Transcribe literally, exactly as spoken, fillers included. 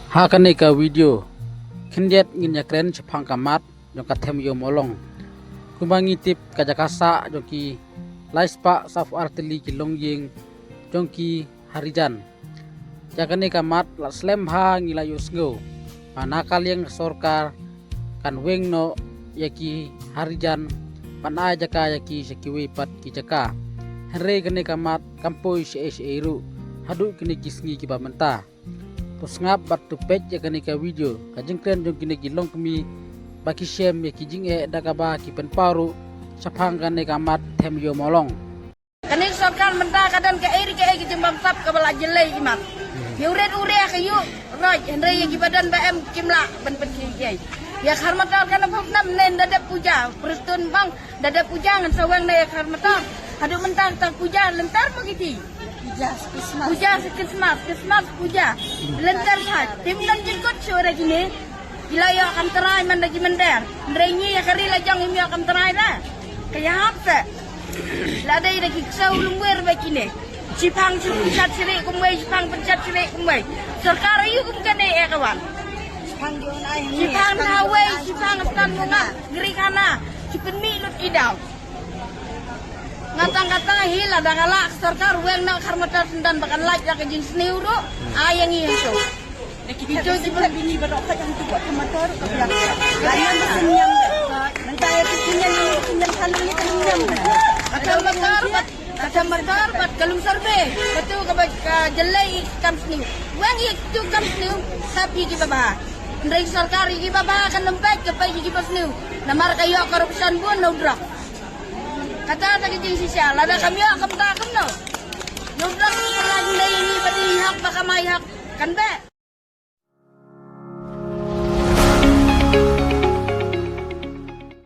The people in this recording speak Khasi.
Ha kane ka video khyndiat ngin ïakren shaphang ka mat jong ka Them Ïew Mawlong. Kumba ngi tip, ka jaka sah jong ki lai spah sawphew ar tylli ki longïing jong ki Harijan. Ïa kane ka mat la slem bha ngi la ïohsngew ba na ka liang ka sorkar kan weng noh ïa ki Harijan ban ai jaka ïa ki sha kiwei pat ki jaka. Hynrei kane ka mat kam poi shaei shaei ruh haduh kine ki sngi kiba mynta. To sngap bad to peit ïa kane ka video, ka jingkren jong kine ki longkmie ba ki shem ïa ki jingeh da kaba ki pynpaw ruh shaphang kane ka mat Them Ïew Mawlong. Kane ka sorkar mynta ka don kaei re kaei ka jingbamsap kaba la jyllei i mat. Ïa u rit u ria ka ïuh roit, hynrei ïa kiba don ba em kim lah ban pynkhih ei. Ïa ka Har Matar ka na phuh nam nen da dep puja, Prestone bang da dep puja ngan sa weng na ïa ka Har Matar. Haduh mynta ka tang puja lynter mo kiti. Puja Christmas. Puja Christmas, Christmas puja. Lynter bha. Tim don jingkut shuh da kine. Ki la ïoh kam trai man da ki mynder. Hynrei ngi ïa ka ri la jong ngim ïoh kam trai da. Ka ïahap se. La dei da ki ksew lungwer ba kine. Shipang shu pynshat shrieh kumwei, shipang pynshat shrieh kumwei. Sorkar aïu kum kane eh kawan. Shipang ha wei, shipang stan munga. Gri khana. Shi pynmih lut ki daw. Nga tang kata hi lada ka lah ka sorkar weng noh ka Har Matar Syndan ba kan lait da ka jingsniew ruh. Ai ïa ngi hangto. Ito ki bini ba dok ka jang tu buat ka motor ka biang. Layan ba synñiang. Mynta ïa ki synñiang, synñiang kali ni ka synñiang. Ka Har Matar bad, ka Har Matar bad ka Lumsar Bay. Katu kaba ka jyllei kam sniew. Weng ïa kitu kam sniew. Tapi kiba bha. Hynrei sorkar ïa kiba bha kan ym peit, ka peit ïa kiba sniew. Namar ka ïoh corruption bun na u drok. Kata ta ka jingshisha, lada kam ïoh kam ta kumno. Na u drok ka la jingdei ïa ngi ba dei hok ba kamai hok. Kan beh.